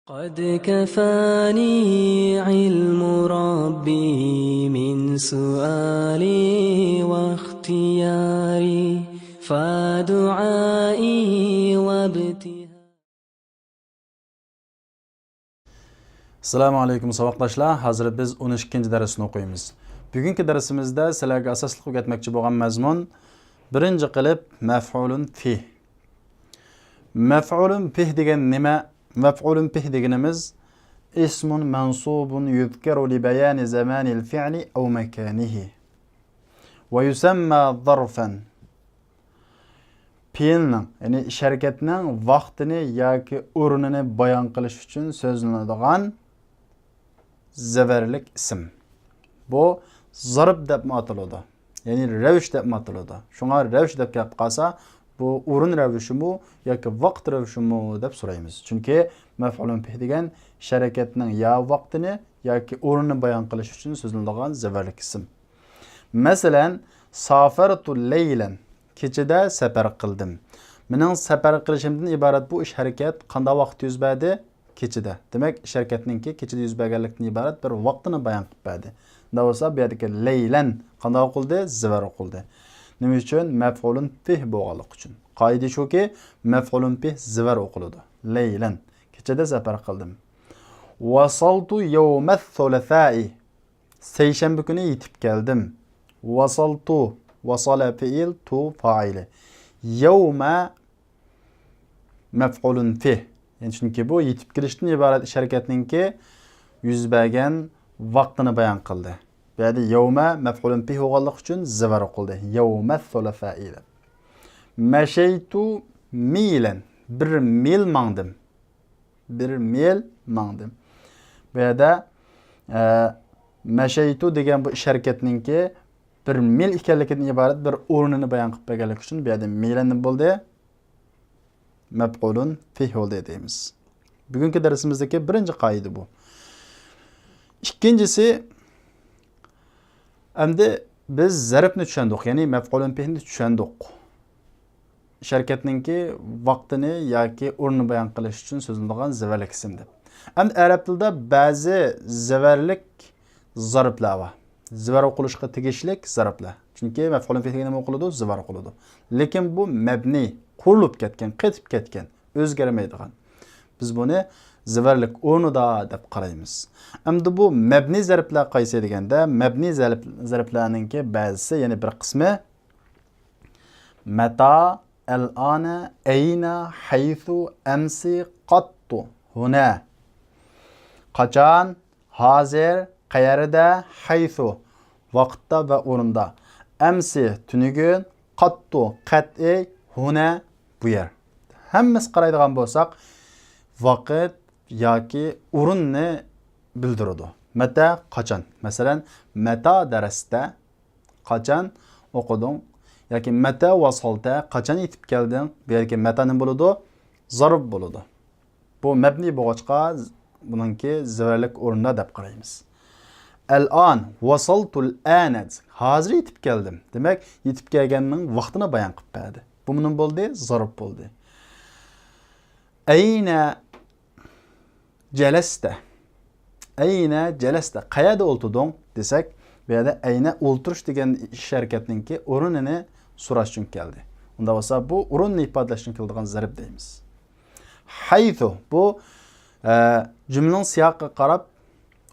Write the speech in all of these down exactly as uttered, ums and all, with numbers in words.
قد كفاني علم ربي من سؤالي واختياري، فدعائي وابتهالي. ئەسسالامۇ ئەلەيكۇم ساۋاقداشلار، ھازىر بىز ئون ئىككىنچى دەرسنى ئوقۇيمىز. بۈگۈنكى دەرسىمىزدە سىلەرگە ئاساسلىق ئۆگەتمەكچى بولغان مەزمۇن، بىرىنچى قىلىپ مەفئۇلۇن فىھ. مەفئۇلۇن فىھ دېگەن نېمە؟ مەفئۇلۇن فىھ دېگىنىمىز اسم منصوب يذكر لبيان زمان الفعل أو مكانه ويسمى ظرفا. پېئىلنىڭ، يەنى ئىش ھەرىكەتنىڭ ۋاقتىنى ياكى ئورنىنى بايان قىلىش ئۈچۈن سۆزلىنىدىغان زەۋەرلىك ئىسىم. بۇ زارب دەپمۇ ئاتىلىدۇ، يەنى رەۋىش دەپمۇ ئاتىلىدۇ. شۇڭا رەۋىش دەپ كەپ قالسا، بۇ ئورۇن رەۋىشىمۇ ياكى ۋاقىت رەۋىشىمۇ دەپ سورايمىز. چۈنكى مەفئۇلۇن فىھ دېگەن ئىش ھەرىكەتنىڭ يا ۋاقتىنى ياكى ئورنىنى بايان قىلىش ئۈچۈن سۆزلىنىدىغان زەۋەرلىك ئىسىم. مەسىلەن، سافەرتۇ لەيلەن، كېچىدە سەپەر قىلدىم. مېنىڭ سەپەر قىلىشىمدىن ئىبارەت بۇ ئىش ھەرىكەت قانداق ۋاقىتتا يۈز بەردى؟ كېچىدە. دېمەك، ئىش ھەرىكەتنىڭكى كېچىدە يۈز بەرگەنلىكتىن ئىبارەت بىر ۋاقتىنى بايان قىلىپ بەردى. شۇنداق بولسا، بۇ يەردىكى لەيلەن قانداق ئوقۇلدى؟ زىۋەر ئوقۇلدى. نېمە ئۈچۈن؟ مەفئۇلۇن فىھ بولغانلىقى ئۈچۈن. قائىدە شۇكى، مەفئۇلۇن فىھ زىۋەر ئوقۇلىدۇ. لەيلەن، كېچىدە سەپەر قىلدىم. ۋاسالتۇ يەۋمەس سۇلەسائى. سەيشەنبە كۈنى يېتىپ كەلدىم. ۋاسالتۇ، ۋاسالە پېئىل، تۇ پائىلى. يەۋمە مەفئۇلۇن فىھ. يەنى چۈنكى بۇ يېتىپ كېلىشتىن ئىبارەت ئىش ھەرىكەتنىڭكى يۈز بەرگەن ۋاقتىنى بايان قىلدى. بۇ يەردە يەۋمە مەفئۇلۇن فىھ بولغانلىقى ئۈچۈن زىۋەر ئوقۇلدى. يەۋمەس سۇلەسائى دەپ. مەشەيتۇ مىلەن. بىر مىل ماڭدىم. بىر مىل ماڭدىم. بۇ يەردە، ئە، مەشەيتۇ دېگەن بۇ ئىش ھەرىكەتنىڭكى بىر مىل ئىكەنلىكىدىن ئىبارەت بىر ئورنىنى بايان قىلىپ بەرگەنلىكى ئۈچۈن بۇ يەردە مىلەن نېمە بولدى؟ مەپئۇلۇن فىھ بولدى دەيمىز. بۈگۈنكى دەرسىمىزدىكى بىرىنچى قائىدە بۇ. ئىككىنچىسى، ئەمدى بىز زەربنى چۈشەندۇق، يەنى مەپئۇلۇن فىھنى چۈشەندۇق. ئىش ھەرىكەتنىڭكى ۋاقتىنى ياكى ئورنىنى بايان قىلىش ئۈچۈن سۆزلىنىدىغان زىۋەرلىك ئىسىم دەپ. ئەمدى ئەرەب تىلىدا بەزى زىۋەرلىك زاربلار بار. زىۋەر ئوقۇلۇشقا تېگىشلىك زاربلار. چۈنكى مەپئۇلۇن فىھ دېگەن نېمە ئوقۇلىدۇ؟ زىۋەر ئوقۇلىدۇ. لېكىن بۇ مەبنىي، قۇرۇلۇپ كەتكەن، قېتىپ كەتكەن، ئۆزگەرمەيدىغان. بىز بۇنى زىۋەرلىك ئورنىدا دەپ قارايمىز. ئەمدى بۇ مەبنىي زەربلەر قايسى دېگەندە، مەبنىي زەرب-، زەربلەرنىڭكى بەزىسى، يەنى بىر قىسمى مەتا، ئەلئانە، ئەينە، ھەيسۇ، ئەمسى، قاتتۇ، ھۇنە. قاچان، ھازىر، قەيەردە، ھەيسۇ، ۋاقىتتا ۋە ئورۇندا. ئەمسى، تۈنۈگۈن، قاتتۇ، قەتئىي، ھۇنە، بۇ يەر. ھەممىسى قارايدىغان بولساق، ۋاقىت ياكى ئورۇننى بىلدۈرىدۇ. مەتە، قاچان. مەسىلەن، مەتا دەرستە، قاچان ئوقۇدۇڭ؟ ياكى مەتە ۋاسالتە، قاچان يېتىپ كەلدىڭ؟ بۇ يەردىكى مەتا نېمە بولىدۇ؟ زارب بولىدۇ. بۇ مەبنىي بولغاچقا، بۇنىڭكى زىۋەرلىك ئورنىدا دەپ قارايمىز. ئەلئان، ۋاسالتۇل ئەنە، ھازىر يېتىپ كەلدىم. دېمەك، يېتىپ كەلگەننىڭ ۋاقتىنى بايان قىلىپ بەردى. بۇمۇ نېمە بولدى؟ زارب بولدى. ئەينە جەلەستە. ئەينە جەلەستە. قەيەردە ئولتۇردۇڭ؟ دېسەك، بۇ يەردە ئەينە ئولتۇرۇش دېگەن ئىش ھەرىكەتنىڭكى ئورنىنى سوراش ئۈچۈن كەلدى. ئۇنداق بولسا، بۇ ئورۇننى ئىپادىلەش ئۈچۈن كېلىدىغان زەرب دەيمىز. ھەيسۇ، بۇ، ئە، جۈملىنىڭ سىياقىغا قاراپ،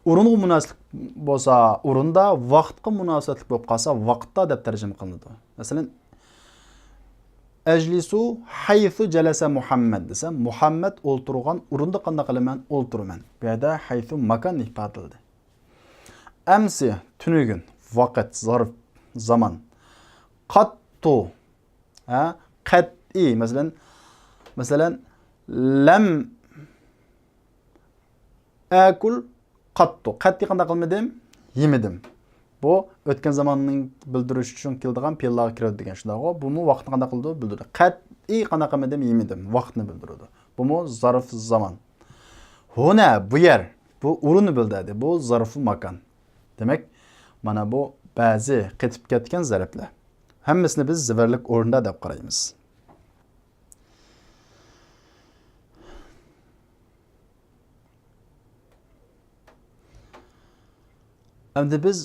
ئورۇنغا مۇناسىۋەتلىك بولسا ئورۇندا، ۋاقىتقا مۇناسىۋەتلىك بولۇپ قالسا ۋاقىتتا دەپ تەرجىمە قىلىنىدۇ. مەسىلەن، ئەجلىسۇ ھەيسۇ جەلەسە مۇھەممەد دېسە، مۇھەممەد ئولتۇرغان ئورۇندا قانداق قىلىمەن؟ ئولتۇرىمەن. بۇ يەردە ھەيسۇ ماكان ئىپادىلىدى. ئەمسى، تۈنۈگۈن، ۋاقىت، زارف، زامان. قاتتۇ، ھە، قەتئىي، مەسىلەن، مەسىلەن، لەم ئەكۇل قاتتۇ. قەتئىي قانداق قىلمىدىم؟ يېمىدىم. بۇ ئۆتكەن زاماننى بىلدۈرۈش ئۈچۈن كېلىدىغان پېئىللارغا كىرىدۇ دېگەن، شۇنداقغۇ؟ بۇمۇ ۋاقىتنى قانداق قىلىدۇ؟ بىلدۈرىدۇ. قەتئىي قانداق قىلمىدىم؟ يېمىدىم. ۋاقىتنى بىلدۈرىدۇ. بۇمۇ زارف زامان. ھۇنە، بۇ يەر. بۇ ئورۇننى بىلدۈردى. بۇ زارفۇ ماكان. دېمەك، مانا بۇ بەزى قېتىپ كەتكەن زەربلەر. ھەممىسىنى بىز زىۋەرلىك ئورنىدا دەپ قارايمىز. ئەمدى بىز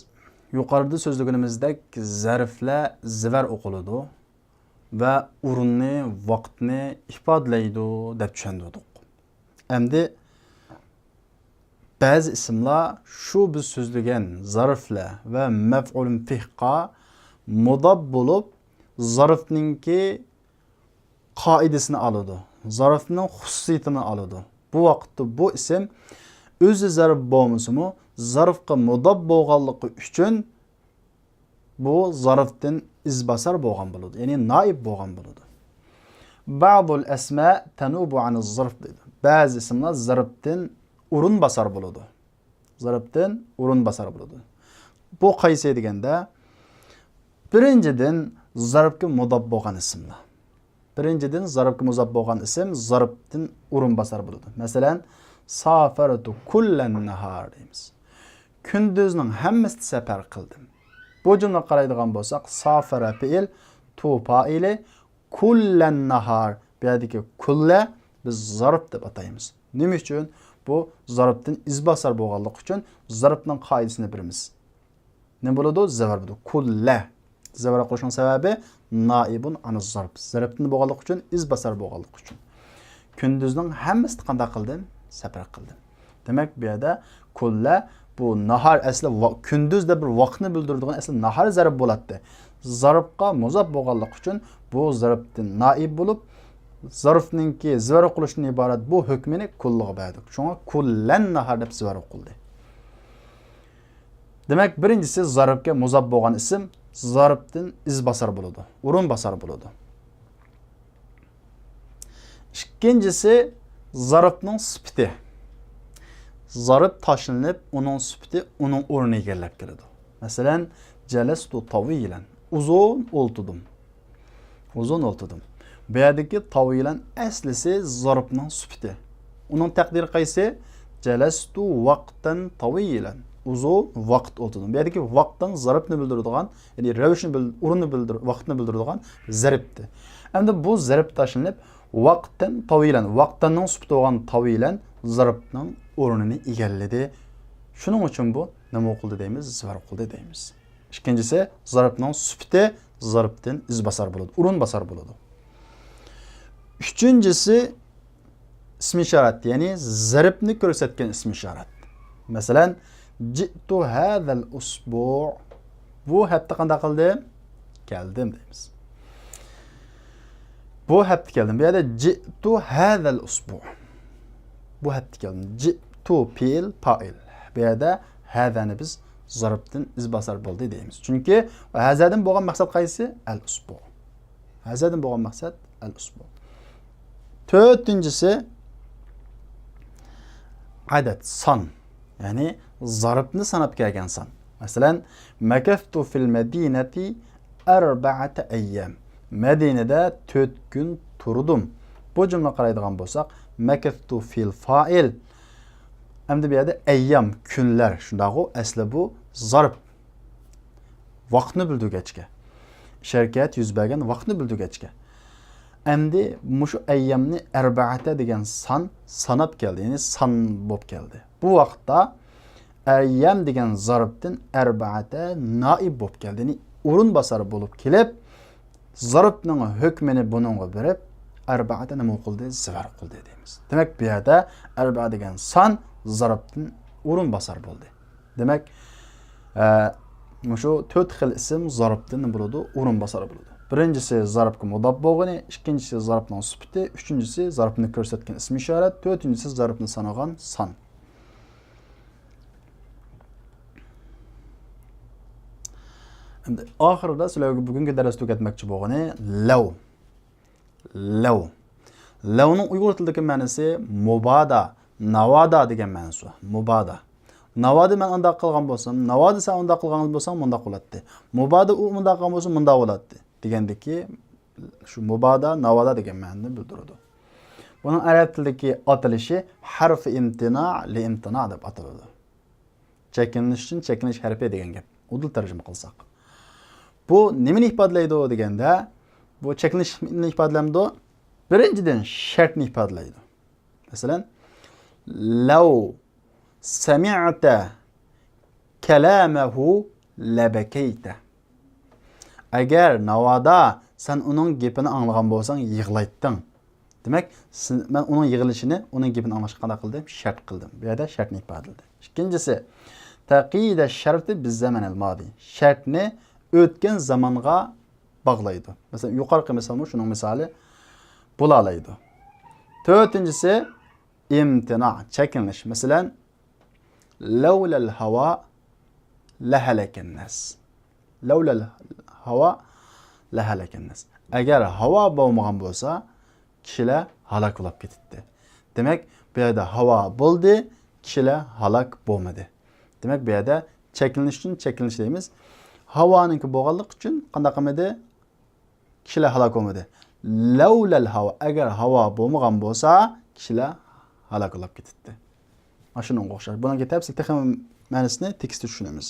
يۇقىرىدا سۆزلىگىنىمىزدەك زەرفلەر زىۋەر ئوقۇلىدۇ ۋە ئورۇننى، ۋاقىتنى ئىپادىلەيدۇ دەپ چۈشەندۈردۇق. ئەمدى بەزى ئىسىملار شۇ بىز سۆزلىگەن زەرفلەر ۋە مەفئۇلۇن فىھقا مۇداپ بولۇپ، زەرفنىڭكى قائىدىسىنى ئالىدۇ. زەرفنىڭ خۇسۇسىيىتىنى ئالىدۇ. بۇ ۋاقىتتا بۇ ئىسىم ئۆزى زەرف بولمىسىمۇ، زەرفقا مۇداپ بولغانلىقى ئۈچۈن بۇ زەرفتىن ئىزباسار بولغان بولىدۇ. يەنى نائىب بولغان بولىدۇ. بەزۇل ئەسما تەنۇبۇ ئەنىز زەرف دەيدۇ. بەزى ئىسىملار زەرفتىن ئورۇن باسار بولىدۇ. زەرفتىن ئورۇن باسار بولىدۇ. بۇ قايسى دېگەندە، بىرىنچىدىن، زەرفكە مۇداپ بولغان ئىسىملار. بىرىنچىدىن، زەرفكە مۇداپ بولغان ئىسىم زەرفتىن ئورۇن باسار بولىدۇ. مەسىلەن، سافەرتۇ كۇللەن ناھار دەيمىز. كۈندۈزنىڭ ھەممىسىدە سەپەر قىلدىم. بۇ جۈملىگە قارايدىغان بولساق، سافەرە پېئىل، تو پائىلى، كۇللەن ناھار. بۇ يەردىكى كۇللە بىز زەرف دەپ ئاتايمىز. نېمە ئۈچۈن؟ بۇ زەرفتىن ئىزباسار بولغانلىقى ئۈچۈن زەرفنىڭ قائىدىسىنى بىلىمىز. نېمە بولىدۇ؟ زەۋەر بولىدۇ. كۇللە. زەۋەر قوشۇشنىڭ سەۋەبى نائىبۇن ئەنىز زەرف. زەرفتىن بولغانلىقى ئۈچۈن، ئىزباسار بولغانلىقى ئۈچۈن. كۈندۈزنىڭ ھەممىسىدە قانداق قىلدىم؟ سەپەر قىلدىم. دېمەك، بۇ يەردە كۇللە، بۇ ناھار ئەسلى ۋا-، كۈندۈز دەپ بىر ۋاقىتنى بىلدۈرىدىغان ئەسلى ناھار زەرف بولاتتى. زەرفقا مۇزاپ بولغانلىقى ئۈچۈن بۇ زەرفتىن نائىب بولۇپ، زەرفنىڭكى زەۋەر قىلىشتىن ئىبارەت بۇ ھۆكمىنى كۇللىغا بەردۇق. شۇڭا كۇللەن ناھار دەپ زەۋەر قىلدى. دېمەك، بىرىنچىسى زەرفكە مۇزاپ بولغان ئىسىم زەرفتىن ئىز باسار بولىدۇ، ئورۇن باسار بولىدۇ. ئىككىنچىسى زەرفنىڭ سۈپىتى. زەرف تاشلىنىپ، ئۇنىڭ سۈپىتى ئۇنىڭ ئورنىنى ئىگىلەپ كېلىدۇ. مەسىلەن، جەلەستۇ تاۋىلەن، ئۇزۇن ئولتۇردۇم. ئۇزۇن ئولتۇردۇم. بۇ يەردىكى تاۋىلەن ئەسلىسى زەرفنىڭ سۈپىتى. ئۇنىڭ تەقدىرى قايسى؟ جەلەستۇ ۋاقتەن تاۋىلەن. ئۇزۇن ۋاقىت ئولتۇردۇم. بۇ يەردىكى ۋاقتەن زەرفنى بىلدۈرىدىغان، يەنى رەۋىشنى بىل-، ئورۇننى بىلدۈر-، ۋاقىتنى بىلدۈرىدىغان زەرپتى. ئەمدى بۇ زەرپ تاشلىنىپ، ۋاقتەن تاۋىلەن، ۋاقتەننىڭ سۈپىتى بولغان تاۋىلەن زەرپنىڭ ئورنىنى ئىگىلىدى. شۇنىڭ ئۈچۈن بۇ نېمە قىلدى دەيمىز؟ زەرپ قىلدى دەيمىز. ئىككىنچىسى، زەرپنىڭ سۈپىتى زەرپتىن ئىز باسار بولىدۇ، ئورۇن باسار بولىدۇ. ئۈچىنچىسى، ئىسمى ئىشارەت، يەنى زەرپنى كۆرسەتكەن ئىسمى ئىشارەت. مەسىلەن، جىئتۇ ھەزەل ئۇسبۇ. بۇ ھەپتە قانداق قىلدىم؟ كەلدىم دەيمىز. بۇ ھەپتە كەلدىم. بۇ يەردە جىئتۇ ھەزەل ئۇسبۇ. بۇ ھەپتە كەلدىم. جىئتۇ پېئىل، پائىل. بۇ يەردە ھەزەنى بىز زەرپتىن ئىز باسار بولدى دەيمىز. چۈنكى ھەزەدىن بولغان مەقسەت قايسى؟ ئەل ئۇسبۇ. ھەزەدىن بولغان مەقسەت ئەل ئۇسبۇ. تۆتىنچىسى، ئەدەد، سان. يەنى زەرپنى ساناپ كەلگەن سان. مەسىلەن، مەكەستۇ فىل مەدىنەتى ئەربەئەتە ئەييام. مەدىنىدە تۆت كۈن تۇردۇم. بۇ جۈملىگە قارايدىغان بولساق، مەكەستۇ فىل فائىل. ئەمدى بۇ يەردە ئەييام، كۈنلەر، شۇنداقغۇ؟ ئەسلى بۇ زەرپ. ۋاقىتنى بىلدۈرگەچكە. ئىش ھەرىكەت يۈز بەرگەن ۋاقىتنى بىلدۈرگەچكە. ئەمدى مۇشۇ ئەييامنى ئەربەئەتە دېگەن سان ساناپ كەلدى، يەنى سان بولۇپ كەلدى. بۇ ۋاقىتتا ئەييام دېگەن زەرپتىن ئەربەئەتە نائىب بولۇپ كەلدى، يەنى ئورۇن باسار بولۇپ كېلىپ، زەرپنىڭ ھۆكمىنى بۇنىڭغا بېرىپ، ئەربەئەتە نېمە قىلدى؟ زەرپ قىلدى دەيمىز. دېمەك، بۇ يەردە ئەربەئە دېگەن سان زەرپتىن ئورۇن باسار بولدى. دېمەك، ئە، مۇشۇ تۆت خىل ئىسىم زەرپتىن نېمە بولىدۇ؟ ئورۇن باسار بولىدۇ. بىرىنچىسى زەرپكە مۇداپ بولغىنى، ئىككىنچىسى زەرپنىڭ سۈپىتى، ئۈچىنچىسى زەرپنى كۆرسەتكەن ئىسمى ئىشارەت، تۆتىنچىسى زەرپنى سانىغان سان. ئەمدى ئاخىرىدا سىلەرگە بۈگۈنكى دەرستە ئۆگەتمەكچى بولغىنى لەۋ. لەۋ. لەۋنىڭ ئۇيغۇر تىلىدىكى مەنىسى مۇبادا، ناۋادا دېگەن مەنىسى بار. مۇبادا. ناۋادا مەن ئانداق قىلغان بولسام، ناۋادا سەن ئۇنداق قىلغان بولساڭ، مۇنداق بولاتتى. مۇبادا ئۇ مۇنداق قىلغان بولسا، مۇنداق بولاتتى دېگەندىكى شۇ مۇبادا، ناۋادا دېگەن مەنىنى بىلدۈرىدۇ. بۇنىڭ ئەرەب تىلىدىكى ئاتىلىشى ھەرف ئىمتىنا لىئىمتىنا دەپ ئاتىلىدۇ. چەكلىنىش ئۈچۈن چەكلىنىش ھەرپى دېگەن گەپ. ئۇدۇل تەرجىمە قىلساق. بۇ نېمىنى ئىپادىلەيدۇ دېگەندە، بۇ چەكلىنىشنى ئىپادىلەمدۇ؟ بىرىنچىدىن، شەرتنى ئىپادىلەيدۇ. مەسىلەن، لەۋ سەمىئتە كلامه لبكيت. ئەگەر ناۋادا سەن ئۇنىڭ گېپىنى ئاڭلىغان بولساڭ، يىغلايتتىڭ. دېمەك، سىز، مەن ئۇنىڭ يىغلىشىنى، ئۇنىڭ گېپىنى ئاڭلاشقا قانداق قىلدىم؟ شەرت قىلدىم. بۇ يەردە شەرتنى ئىپادىلىدى. ئىككىنچىسى، تقييد الشرط بالزمن الماضي. شەرتنى ئۆتكەن زامانغا باغلايدۇ. مەسىلەن، يۇقىرىقى مىسالمۇ شۇنىڭ مىسالى بولالايدۇ. تۆتىنچىسى، امتناع، چەكلىنىش. مەسىلەن، لولا الهوى لهلك الناس. لولا الهوى لهلك الناس. ئەگەر ھاۋا بولمىغان بولسا، كىشىلەر ھالاك بولاپ كېتەتتى. دېمەك، بۇ يەردە ھاۋا بولدى، كىشىلەر ھالاك بولمىدى. دېمەك، بۇ يەردە چەكلىنىش ئۈچۈن چەكلىنىش دەيمىز. ھاۋانىڭكى بولغانلىقى ئۈچۈن قانداق قىلمىدى؟ كىشىلەر ھالاك بولمىدى. لولا الهوى، ئەگەر ھاۋا بولمىغان بولسا، كىشىلەر ھالاك بولاپ كېتەتتى. مانا شۇنىڭغا ئوخشاش. بۇنىڭكى تەپسىل تېخى مەنىسىنى تېكىستتە چۈشىنىمىز.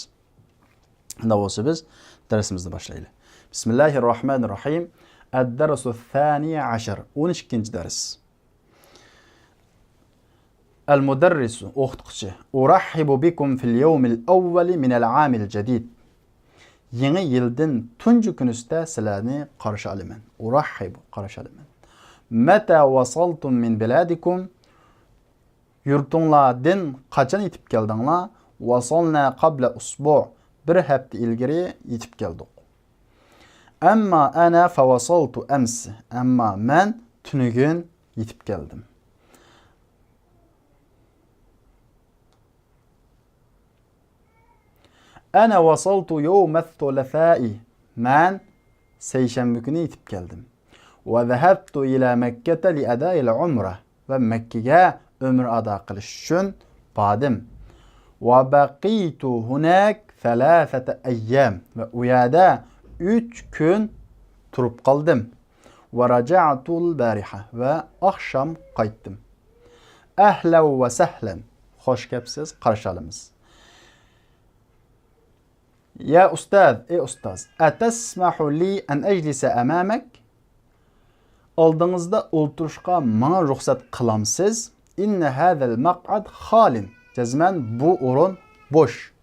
شۇنداق بولسا بىز دەرسىمىزنى باشلايلى. بىسمىللاھىررەھمانىررەھىم. الدرس الثاني عشر. ئون ئىككىنچى دەرس. المدرس، ئوقۇتقۇچى. أرحب بكم في اليوم الأول من العام الجديد. يېڭى يىلدىن تۇنجى كۈنىسىدە سىلەرنى قارشى ئالىمەن. أرحب، قارشى ئالىمەن. متى وصلتم من بلادكم؟ يۇرتۇڭلاردىن قاچان يېتىپ كەلدىڭلار؟ وصلنا قبل أسبوع. بىر ھەپتە ئىلگىرى يېتىپ كەلدۇق. أما أنا فوصلت أمس. ئەمما مەن تۈنۈگۈن يېتىپ كەلدىم. أنا وصلت يوم الثلاثاء. مەن سەيشەنبە كۈنى يېتىپ كەلدىم. وذهبت إلى مكة لأداء العمرة. ۋە مەككىگە ئۆمرە ئادا قىلىش ئۈچۈن باردىم. وبقيت هناك ثلاثة أيام. ۋە ئۇ يەردە ئۈچ كۈن تۇرۇپ قالدىم. ورجعت البارحة. ۋە ئاخشام قايتتىم. أهلا وسهلا. خوش كەپسىز، قارشى ئالىمىز. يا أستاذ، ئەي ئۇستاز، أتسمح لي أن أجلس أمامك؟ ئالدىڭىزدا ئولتۇرۇشقا ماڭا رۇخسەت قىلامسىز؟ إن هذا المقعد خال. جەزمەن بۇ ئورۇن بوش.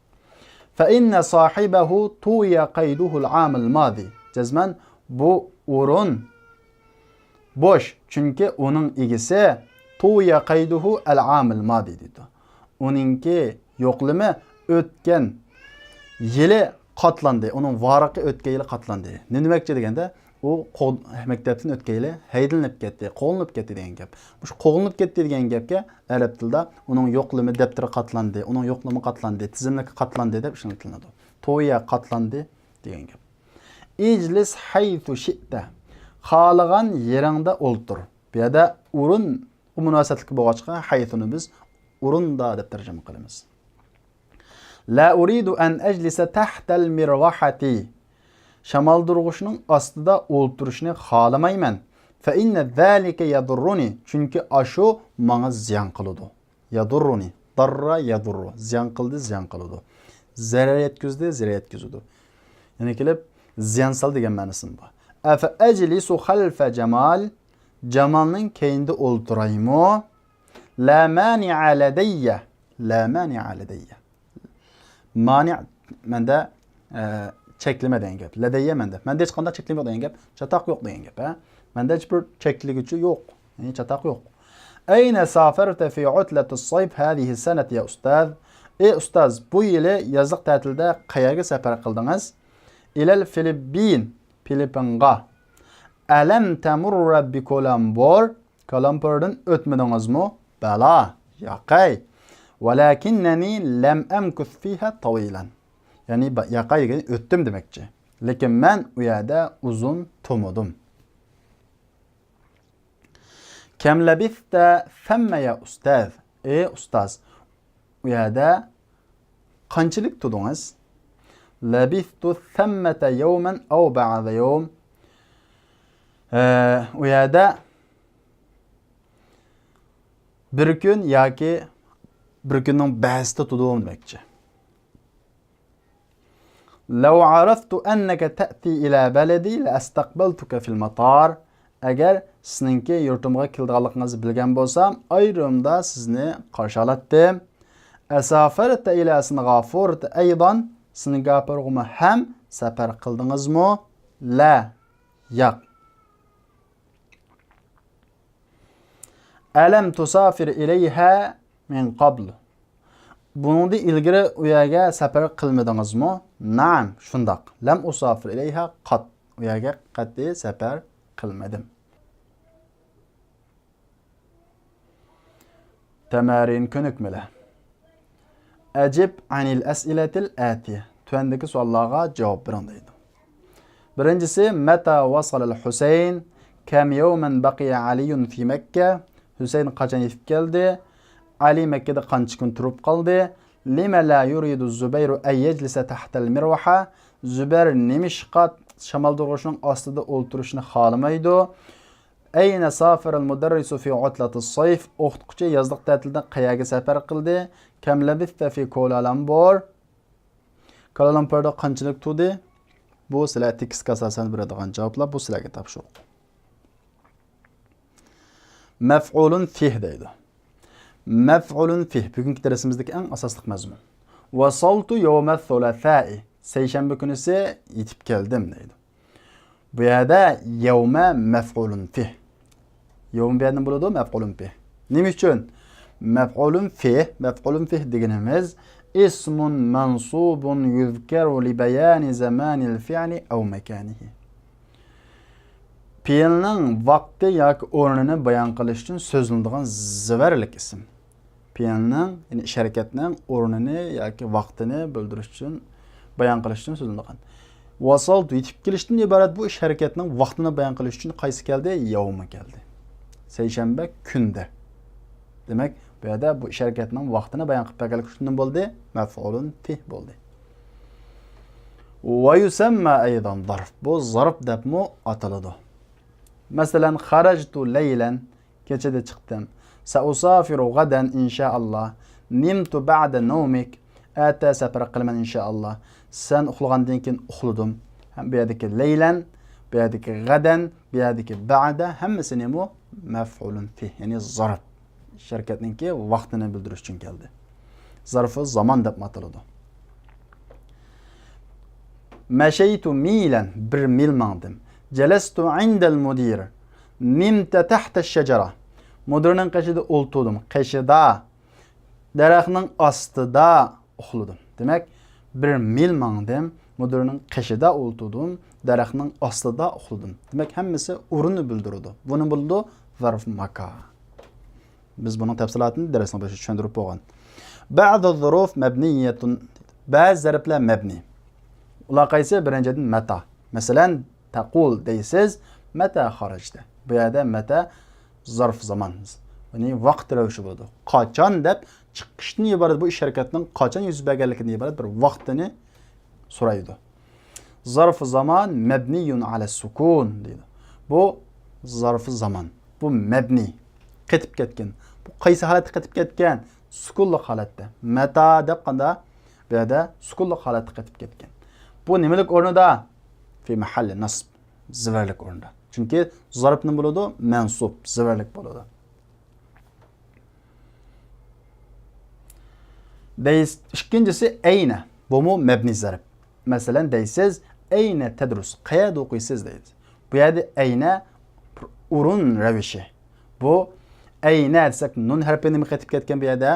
فإن صاحبه طوي قيده العام الماضي. جەزمەن بۇ ئورۇن بوش، چۈنكى ئۇنىڭ ئىگىسى طوي قيده العام الماضي دەيدۇ. ئۇنىڭكى يوقلىمى ئۆتكەن يىلى قاتلاندى، ئۇنىڭ ۋارىقى ئۆتكەن يىلى قاتلاندى. نېمە دېمەكچى دېگەندە، ئۇ قوغ-، مەكتەپتىن ئۆتكەن يىلى ھەيدىلىنىپ كەتتى، قوغلىنىپ كەتتى دېگەن گەپ. مۇشۇ قوغلىنىپ كەتتى دېگەن گەپكە ئەرەب تىلىدا ئۇنىڭ يوقلىمى دەپتىرى قاتلاندى، ئۇنىڭ يوقلىمى قاتلاندى، تىزىملىكى قاتلاندى دەپ ئىشلىتىلىدۇ. طوي قاتلاندى دېگەن گەپ. اجلس حيث شئت. خالىغان يېرىڭدە ئولتۇر. بۇ يەردە ئورۇنغا مۇناسىۋەتلىك بولغاچقا، حيثنى بىز ئورۇندا دەپ تەرجىمە قىلىمىز. لا أريد أن أجلس تحت المروحة. شامالدۇرغۇچنىڭ ئاستىدا ئولتۇرۇشنى خالىمايمەن. فإن ذلك يضرني. چۈنكى ئاشۇ ماڭا زىيان قىلىدۇ. يضرني. ضر يضر. زىيان قىلدى، زىيان قىلىدۇ. زەرەر يەتكۈزدى، زەرەر يەتكۈزىدۇ. يەنە كېلىپ، زىيان سال دېگەن مەنىسىمۇ بار. أفأجلس خلف جمال؟ جامالنىڭ كەينىدە ئولتۇرايمۇ؟ لا مانع لدي. لا مانع لدي. مانع مەندە، ئە، چەكلىمە دېگەن گەپ. لدي مەندە. مەندە ھېچقانداق چەكلىمە يوق دېگەن گەپ. چاتاق يوق دېگەن گەپ، ھە. مەندە ھېچبىر چەكلىگۈچى يوق. يەنى چاتاق يوق. أين سافرت في عطلة الصيف هذه السنة يا أستاذ؟ ئەي ئۇستاز، بۇ يىلى يازلىق تەتىلدە قەيەرگە سەپەر قىلدىڭىز؟ إلى الفلبين. فىلىپپىنغا. ألم تمر بكولومبور؟ كالامپۇردىن ئۆتمىدىڭىزمۇ؟ بەلا، ياقەي. ولكنني لم أمكث فيها طويلا. يەنى، با-، ياقەي دېگەن ئۆتتۈم دېمەكچى. لېكىن مەن ئۇ يەردە ئۇزۇن تۇرمىدىم. كم لبثت ثم يا أستاذ؟ ئەي ئۇستاز، ئۇ يەردە قانچىلىك تۇردىڭىز؟ لبثت ثمة يوما أو بعض يوم. ئە، ئۇ يەردە بىر كۈن ياكى بىر كۈننىڭ بەزىسىدە تۇردۇم دېمەكچى. لو عرفت أنك تأتي إلى بلدي لاستقبلتك في المطار. ئەگەر سىزنىڭكى يۇرتۇمغا كېلىدىغانلىقىڭىزنى بىلگەن بولسام، ئايرودرومدا سىزنى قارشى ئالاتتىم. ئەسافەرتە ئىلە سىنغافۇرتە ئەيدان، سىنگاپورغىمۇ ھەم سەپەر قىلدىڭىزمۇ؟ لە، ياق. ئەلەم تۇسافىر ئىلەيھە مىن قابل. بۇنىڭدىن ئىلگىرى ئۇ يەرگە سەپەر قىلمىدىڭىزمۇ؟ نەئەم، شۇنداق. لەم ئۇسافىر ئىلەيھا قات. ئۇ يەرگە قەتئىي سەپەر قىلمىدىم. تەمارىن، كۆنۈكمىلەر. ئەجىب ئەنىل ئەسئىلەتىل ئەتىيە. تۆۋەندىكى سوئاللارغا جاۋاب بېرىڭ دەيدۇ. بىرىنچىسى، مەتا ۋاسالەل ھۈسەين؟ كەم يەۋمەن بەقىيە ئەلىيۇن فى مەككە؟ ھۈسەين قاچان يېتىپ كەلدى؟ ئەلى مەككىدە قانچە كۈن تۇرۇپ قالدى؟ لىمە لا يۇرىدۇ زۇبەيرۇ ئەن يەجلىسە تەھتەل مىرۋاھە؟ زۇبەير نېمىشقا شامالدۇرغۇچنىڭ ئاستىدا ئولتۇرۇشنى خالىمايدۇ؟ ئەينە سافەرەل مۇدەررىسۇ فى ئۇتلەتىس سەيف؟ ئوقۇتقۇچى يازلىق تەتىلدە قەيەرگە سەپەر قىلدى؟ كەم لەبىستە فى كولالەمبۇر؟ كالالامپۇردا قانچىلىك تۇردى؟ بۇ سىلەر تېكىستكە ئاساسەن بېرىدىغان جاۋابلار، بۇ سىلەرگە تاپشۇرۇق. مەفئۇلۇن فىھ دەيدۇ. مەفئۇلۇن فىھ، بۈگۈنكى دەرسىمىزدىكى ئەڭ ئاساسلىق مەزمۇن. ۋەسەلتۇ يەۋمەس سۇلەسەئى، سەيشەنبە كۈنىسى يېتىپ كەلدىم دەيدۇ. بۇ يەردە يەۋمە مەفئۇلۇن فىھ. يەۋمە بۇ يەردىن بولىدۇ، مەفئۇلۇن فىھ. نېمە ئۈچۈن؟ مەفئۇلۇن فىھ، مەفئۇلۇن فىھ دېگىنىمىز ئىسمۇن مەنسۇبۇن يۇزكەرۇ لىبەيانى زامانىل فىئلى ئەۋ مەكانىھى. پېئىلنىڭ ۋاقتى ياكى ئورنىنى بايان قىلىش ئۈچۈن سۆزلىنىدىغان زىۋەرلىك ئىسىم. پېئىلنىڭ، يەنى ئىش ھەرىكەتنىڭ ئورنىنى ياكى ۋاقتىنى بىلدۈرۈش ئۈچۈن، بايان قىلىش ئۈچۈن سۆزلىنىدىغان. ۋەسەلتۇ يېتىپ كېلىشتىن ئىبارەت بۇ ئىش ھەرىكەتنىڭ ۋاقتىنى بايان قىلىش ئۈچۈن قايسى كەلدى؟ يەۋمە كەلدى. سەيشەنبە كۈندە. دېمەك، بۇ يەردە بۇ ئىش ھەرىكەتنىڭ ۋاقتىنى بايان قىلىپ بەرگەنلىكى ئۈچۈن نېمە بولدى؟ مەفئۇلۇن فىھ بولدى. ۋە يۇسەممە ئەيدان زەرف. بۇ زەرف دەپمۇ ئاتىلىدۇ. مەسىلەن، خەرەجتۇ لەيلەن، كېچىدە چىقتىم. سەئۇسافىرۇ غەدەن ئىنشائاللا. نىمتۇ بەئدە نەۋمىك، ئەتە سەپەر قىلىمەن ئىنشائاللا. سەن ئۇخلىغاندىن كېيىن ئۇخلىدىم. ھەم بۇ يەردىكى لەيلەن، بۇ يەردىكى غەدەن، بۇ يەردىكى بەئدە ھەممىسى نېمە؟ مەفئۇلۇن فىھ، يەنى زەرف. ئىش ھەرىكەتنىڭكى ۋاقتىنى بىلدۈرۈش ئۈچۈن كەلدى. زەرفۇ زامان دەپمۇ ئاتىلىدۇ. مەشەيتۇ مىلەن، بىر مىل ماڭدىم. جەلەستۇ ئىندەل مۇدىر، نىمتە تەھتە شەجەرە. مۇدىرنىڭ قېشىدا ئولتۇردۇم، قېشىدا، دەرەخنىڭ ئاستىدا ئۇخلىدىم. دېمەك، بىر مىل ماڭدىم، مۇدىرنىڭ قېشىدا ئولتۇردۇم، دەرەخنىڭ ئاستىدا ئۇخلىدىم. دېمەك، ھەممىسى ئورۇننى بىلدۈرىدۇ. بۇنى بولىدۇ زەرف ماكان. بىز بۇنىڭ تەپسىلاتىنى دەرسنىڭ بېشىدا چۈشەندۈرۈپ بولغان. بەزى زۇرۇف مەبنىيەتۇن، بەزى زەرپلەر مەبنىي. ئۇلار قايسى؟ بىرىنچىدىن، مەتا. مەسىلەن، تەقۇل دەيسىز، مەتا خەرەجتە. بۇ يەردە مەتا زەرف زامان، يەنى ۋاقىت رەۋىشى بولىدۇ. قاچان دەپ چىقىشتىن ئىبارەت، بۇ ئىش ھەرىكەتنىڭ قاچان يۈز بەرگەنلىكىدىن ئىبارەت بىر ۋاقتىنى سورايدۇ. زەرف زامان مەبنىيۇن ئەلە سۇكۇن دەيدۇ. بۇ زەرف زامان. بۇ مەبنىي. قېتىپ كەتكەن. بۇ قايسى ھالەتتە قېتىپ كەتكەن؟ سۇكۇنلۇق ھالەتتە. مەتا دەپ قاندا؟ بۇ يەردە سۇكۇنلۇق ھالەتتە قېتىپ كەتكەن. بۇ نېمىلىك ئورنىدا؟ فى مەھەللى نەسب. زىۋەرلىك ئورنىدا. چۈنكى زەرف نېمە بولىدۇ؟ مەنسۇب. زىۋەرلىك بولىدۇ. دەيس-، ئىككىنچىسى ئەينە. بۇمۇ مەبنىي زەرپ. مەسىلەن، دەيسىز، ئەينە تەدرۇس؟ قەيەردە ئوقۇيسىز؟ دەيدۇ. بۇ يەردە ئەينە بىر ئورۇن رەۋىشى. بۇ ئەينە دېسەك، نۇن ھەرپى نېمە قېتىپ كەتكەن بۇ يەردە؟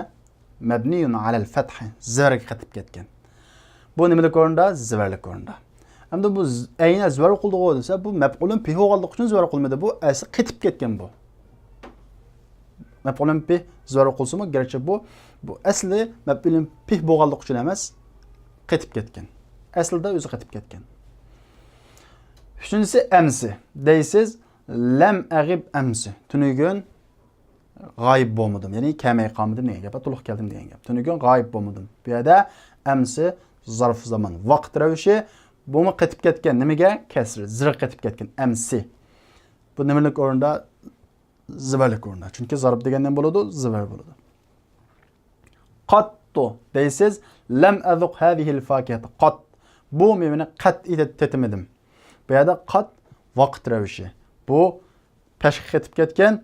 مەبنىيۇن ئەلەل فەتھى، زىۋەرگە قېتىپ كەتكەن. بۇ نېمىلىك ئورۇندا؟ زىۋەرلىك ئورۇندا. ئەمدى بۇ ز-، ئەينە زىۋەر قىلدىغۇ دېسە، بۇ مەپئۇلۇن پىھ بولغانلىقى ئۈچۈن زىۋەر قىلمىدى. بۇ ئەسلى قېتىپ كەتكەن بۇ. مەپئۇلۇن پىھ زىۋەر قىلسىمۇ، گەرچە بۇ، بۇ ئەسلى مەپئۇلۇن پىھ بولغانلىقى ئۈچۈن ئەمەس، قېتىپ كەتكەن. ئەسلىدە ئۆزى قېتىپ كەتكەن. ئۈچىنچىسى ئەمسى. دەيسىز، لەم ئەغىب ئەمسى. تۈنۈگۈن غايىب بولمىدىم، يەنى كەلمەي قالمىدىم دېگەن گەپ، تولۇق كەلدىم دېگەن گەپ. تۈنۈگۈن غايىب بولمىدىم. بۇ يەردە ئەمسى زەرف زامان، ۋاقىت رەۋىشى، بۇمۇ قېتىپ كەتكەن. نېمىگە؟ كەسرى، زىرغا قېتىپ كەتكەن. ئەمسى. بۇ نېمىلىك ئورۇندا؟ زىۋەرلىك ئورۇندا. چۈنكى زەرف دېگەن نېمە بولىدۇ؟ زىۋەر بولىدۇ. قاتتۇ دەيسىز، لەم ئەزۇق ھازىھىل فاكىھەتە قات. بۇ مېۋىنى قەتئىي تېتىمىدىم. بۇ يەردە قات ۋاقىت رەۋىشى. بۇ پەشقە قېتىپ كەتكەن.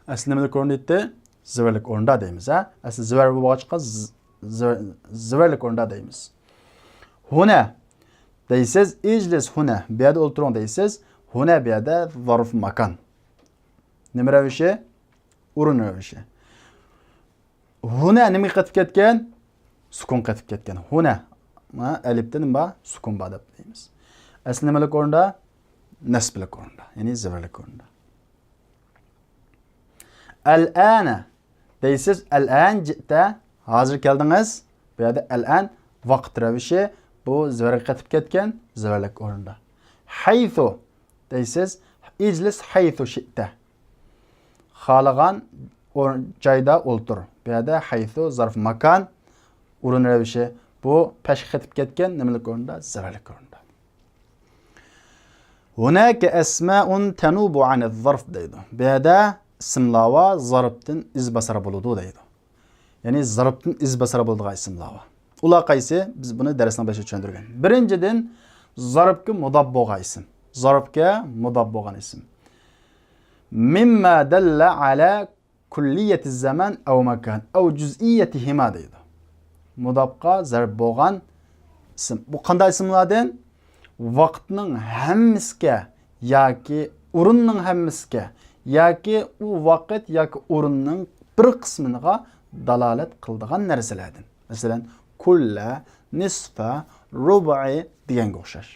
ئەسلى نېمىلىك ئورۇندا ئىدى؟ زىۋەرلىك ئورۇندا دەيمىز، ھە؟ ئەسلى زىۋەر بولغاچقا ز-، زىۋەرلىك ئورۇندا دەيمىز. ھۇنە دەيسىز، ئىجلىس ھۇنە، بۇ يەردە ئولتۇرۇڭ دەيسىز. ھۇنە بۇ يەردە زارف ماكان. نېمە رەۋىشى؟ ئورۇن رەۋىشى. ھۇنە نېمىگە قېتىپ كەتكەن؟ سۈكۈن قېتىپ كەتكەن. ھۇنە. مانا ئەلىپتە نېمە بار؟ سۈكۈن بار دەپ دەيمىز. ئەسلى نېمىلىك ئورۇندا؟ نەسبلىك ئورۇندا. يەنى زىۋەرلىك ئورۇندا. ئەلئانە دەيسىز، ئەلئان جىئتە، ھازىر كەلدىڭىز. بۇ يەردە ئەلئان ۋاقىت رەۋىشى، بۇ زىۋەرگە قېتىپ كەتكەن، زىۋەرلىك ئورۇندا. ھەيسۇ دەيسىز، ئىجلىس ھەيسۇ شىئتە. خالىغان ئور-، جايدا ئولتۇر. بۇ يەردە ھەيسۇ زارف ماكان، ئورۇن رەۋىشى. بۇ پەشقە قېتىپ كەتكەن، نېمىلىك ئورۇندا؟ زىۋەرلىك ئورۇندا. ھۇناكە ئەسمائۇن تەنۇبۇ ئەنىز زارف دەيدۇ. بۇ يەردە ئىسىملار بار، زارپتىن ئىزباسار بولىدۇ دەيدۇ. يەنى زارپتىن ئىزباسار بولىدىغان ئىسىملار بار. ئۇلار قايسى؟ بىز بۇنى دەرسنىڭ بېشىدا چۈشەندۈرگەن. بىرىنچىدىن، زارپكە مۇداپ بولغان ئىسىم. زارپكە مۇداپ بولغان ئىسىم. مىمما دەللە ئەلە كۇللىيەتىز زامان ئەۋ ماكان ئەۋ جۇزئىيەتىھىما دەيدۇ. مۇداپقا زەرپ بولغان ئىسىم. بۇ قانداق ئىسىملاردىن؟ ۋاقىتنىڭ ھەممىسىگە ياكى ئورۇننىڭ ھەممىسىگە ياكى ئۇ ۋاقىت ياكى ئورۇننىڭ بىر قىسمىغا دالالەت قىلىدىغان نەرسىلەردىن. مەسىلەن، كۇللە، نىسفە، رۇبئى دېگەنگە ئوخشاش.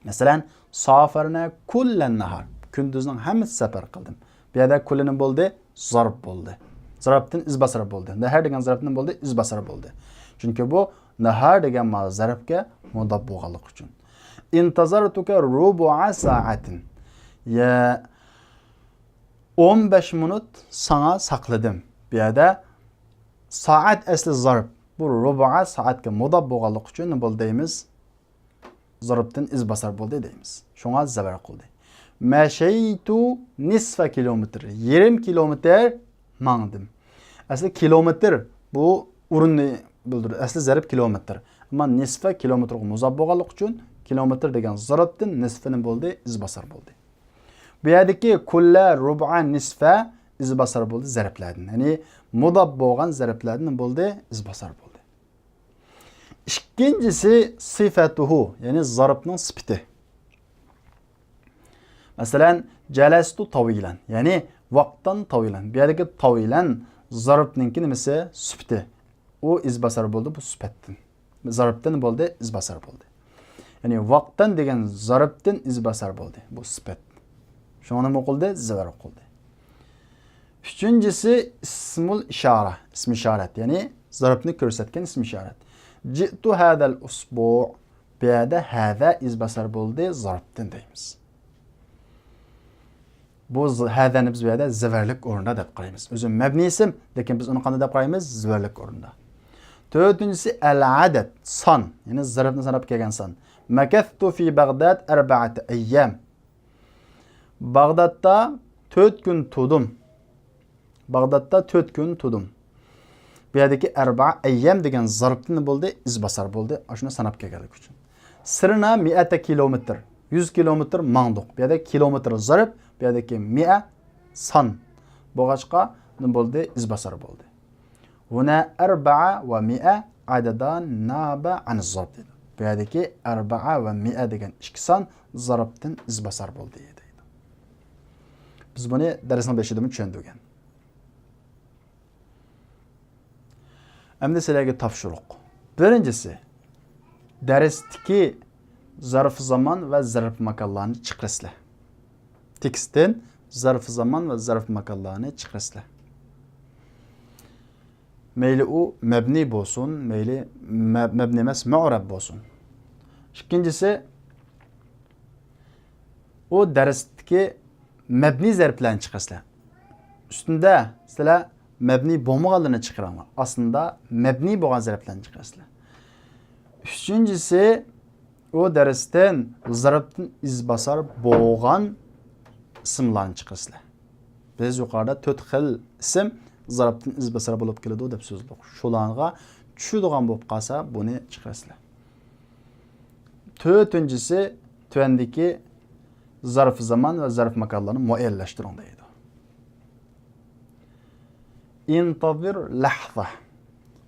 مەسىلەن، سافەرنە كۇللەن ناھار. كۈندۈزنىڭ ھەممىسى سەپەر قىلدىم. بۇ يەردە كۇللە نېمە بولدى؟ زارپ بولدى. زارپتىن ئىزباسار بولدى. نەھەر دېگەن زارپ نېمە بولدى؟ ئىزباسار بولدى. چۈنكى بۇ نەھار دېگەن مانا زارپكە مۇداپ بولغانلىقى ئۈچۈن. ئىنتەزەرتۇكە رۇبۇئە سائەتىن. يە، ئون بەش مىنۇت ساڭا ساقلىدىم. بۇ يەردە سائەت ئەسلى زارپ. بۇ رۇبۇئە سائەتكە مۇداپ بولغانلىقى ئۈچۈن نېمە بولدى دەيمىز؟ زارپتىن ئىزباسار بولدى دەيمىز. شۇڭا زەۋەر قىلدى. مەشەيتۇ نىسفە كىلومېتىر. يېرىم كىلومېتىر ماڭدىم. ئەسلى كىلومېتىر بۇ ئورۇننى بىلدۈرىدۇ. ئەسلى زەرپ كىلومېتىر. ئەمما نىسفە كىلومېتىرغا مۇزاپ بولغانلىقى ئۈچۈن كىلومېتىر دېگەن زارپتىن نىسفە نېمە بولدى؟ ئىزباسار بولدى. بۇ يەردىكى كۇللە، رۇبئە، نىسفە ئىزباسار بولدى زەرپلەردىن. يەنى مۇداپ بولغان زەرپلەردىن نېمە بولدى؟ ئىزباسار بولدى. ئىككىنچىسى سىفەتۇھۇ، يەنى زارپنىڭ سۈپىتى. مەسىلەن، جەلەستۇ تاۋىلەن، يەنى ۋاقىتتىن تاۋىلەن. بۇ يەردىكى تاۋىلەن زارپنىڭكى نېمىسى؟ سۈپىتى. ئۇ ئىزباسار بولدى بۇ سۈپەتتىن. زارپتىن بولدى، ئىزباسار بولدى. يەنى ۋاقىتتىن دېگەن زارپتىن ئىزباسار بولدى بۇ سۈپەت. شۇڭا نېمە قىلدى؟ زەۋەر قىلدى. ئۈچىنچىسى ئىسمۇل ئىشارە، ئىسمى ئىشارەت، يەنى زارپنى كۆرسەتكەن ئىسمى ئىشارەت. جىئتۇ ھەزەل ئۇسبۇ. بۇ يەردە ھەزە ئىزباسار بولدى، زارپتىن دەيمىز. بۇ ز-، ھەزەنى بىز بۇ يەردە زىۋەرلىك ئورۇندا دەپ قارايمىز. ئۆزى مەبنىي ئىسىم، لېكىن بىز ئۇنى قانداق دەپ قارايمىز؟ زىۋەرلىك ئورۇندا. تۆتىنچىسى ئەل ئەدەد، سان. يەنى زارپنى ساناپ كەلگەن سان. مەكەستۇ فى بەغداد ئەربەئەتە ئەييام. باغدادتا تۆت كۈن تۇردۇم. باغدادتا تۆت كۈن تۇردۇم. بۇ يەردىكى ئەربەئە ئەييام دېگەن زارپتىن بولدى، ئىزباسار بولدى. ئاشۇنى ساناپ كەلگەنلىكى ئۈچۈن. سىرنا مىئەتە كىلومېتىر. يۈز كىلومېتىر ماڭدۇق. بۇ يەردە كىلومېتىر زارپ، بۇ يەردىكى مىئە سان. بولغاچقا نېمە بولدى؟ ئىزباسار بولدى. ھۇنا ئەربەئە ۋە مىئە ئەدەدان نابە ئەن زارپ دېدى. بۇ يەردىكى ئەربەئە ۋە مىئە دېگەن ئىككى سان زارپتىن ئىزباسار بولدى دەيدۇ. بىز بۇنى دەرسنىڭ بېشىدىمۇ چۈشەندۈرگەن. ئەمدى سىلەرگە تاپشۇرۇق. بىرىنچىسى، دەرستىكى زەرف زامان ۋە زەرف ماكانلارنى چىقىرىسىلەر. تېكىستتىن زەرف زامان ۋە زەرف ماكانلارنى چىقىرىسىلەر. مەيلى ئۇ مەبنىي بولسۇن، مەيلى مە-، مەبنىي ئەمەس، مۇئرەب بولسۇن. ئىككىنچىسى، ئۇ دەرستىكى مەبنىي زەرپلەرنى چىقىرىسىلەر. ئۈستۈندە سىلەر مەبنىي بولمىغانلىرىنى چىقىرىڭلار. ئاستىدا مەبنىي بولغان زەرپلەرنى چىقىرىسىلەر. ئۈچىنچىسى، ئۇ دەرستىن زەرپتىن ئىزباسار بولغان ئىسىملارنى چىقىرىسىلەر. بىز يۇقىرىدا تۆت خىل ئىسىم زەرپتىن ئىزباسار بولۇپ كېلىدۇ دەپ سۆزلىدۇق. شۇلارغا چۈشىدىغان بولۇپ قالسا، بۇنى چىقىرىسىلەر. تۆتىنچىسى، تۆۋەندىكى زەرف زامان ۋە زەرف ماكانلارنى مۇئەييەنلەشتۈرۈڭ دەيدۇ. ئىنتەزىر لەھزە.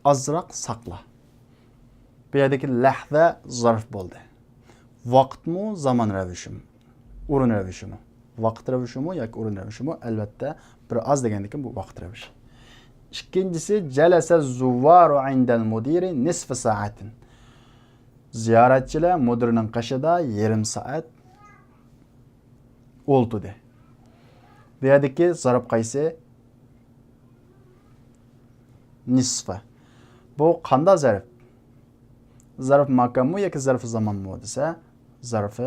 ئازراق ساقلا. بۇ يەردىكى لەھزە زەرف بولدى. ۋاقىتمۇ زامان رەۋىشىمۇ، ئورۇن رەۋىشىمۇ. ۋاقىت رەۋىشىمۇ ياكى ئورۇن رەۋىشىمۇ، ئەلۋەتتە، بىر ئاز دېگەندىكىن بۇ ۋاقىت رەۋىشى. ئىككىنچىسى، جەلەسە زۇۋۋارۇ ئىندەل مۇدىرى نىسفە سائەتىن. زىيارەتچىلەر مۇدىرنىڭ قېشىدا يېرىم سائەت ئولتۇردى. بۇ يەردىكى زەرف قايسى؟ نىسفە. بۇ قانداق زەرف؟ زەرف ماكانمۇ ياكى زەرف زامانمۇ دېسە، زەرف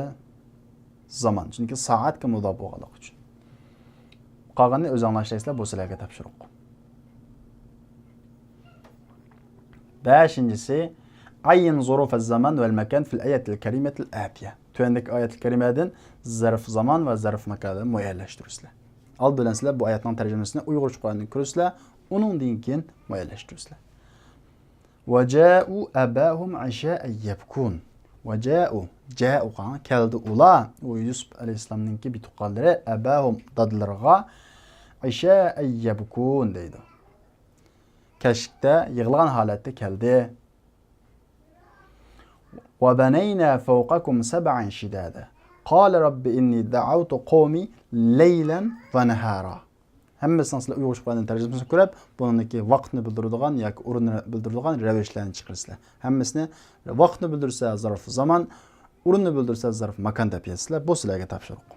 زامان. چۈنكى سائەتكە مۇداپ بولغانلىقى ئۈچۈن. قالغىنىنى ئۆزۈڭلار ئىشلەيسىلەر، بۇ سىلەرگە تاپشۇرۇق. بەشىنچىسى، ئەيين زۇرۇفەز زامان ۋەل ماكان فىل ئايەتىل كەرىمەتىل ئەتىيە. تۆۋەندىكى ئايەتىل كەرىمەدىن زەرف زامان ۋە زەرف ماكاننى مۇئەييەنلەشتۈرىسىلەر. ئالدى بىلەن سىلەر بۇ ئايەتنىڭ تەرجىمىسىنى ئۇيغۇرچە قۇرئاندىن كۆرىسىلەر، ئۇنىڭدىن كېيىن مۇئەييەنلەشتۈرىسىلەر. ۋەجائۇ ئەباھۇم ئىشائەن يەبكۇن. ۋەجائۇ، جائۇ قاڭ، كەلدى ئۇلار، ئۇ يۈسۈپ ئەلەيھىسسالامنىڭكى بىتۇغقانلىرى، ئەباھۇم، دادىلىرىغا، ئىشائەن يەبكۇن دەيدۇ. كەچلىكتە يىغلىغان ھالەتتە كەلدى. وبنينا فوقكم سبعا شدادا قال رب إني دعوت قومي ليلا ونهارا. ھەممىسىنىڭ سىلەر ئۇيغۇرچە قۇرئاندىن تەرجىمىسىنى كۆرۈپ، بۇنىڭدىكى ۋاقىتنى بىلدۈرىدىغان ياكى ئورۇننى بىلدۈرىدىغان رەۋىشلەرنى چىقىرىسىلەر. ھەممىسىنى ۋاقىتنى بىلدۈرسە زەرف زامان، ئورۇننى بىلدۈرسە زەرف ماكان دەپ يازىسىلەر. بۇ سىلەرگە تاپشۇرۇق.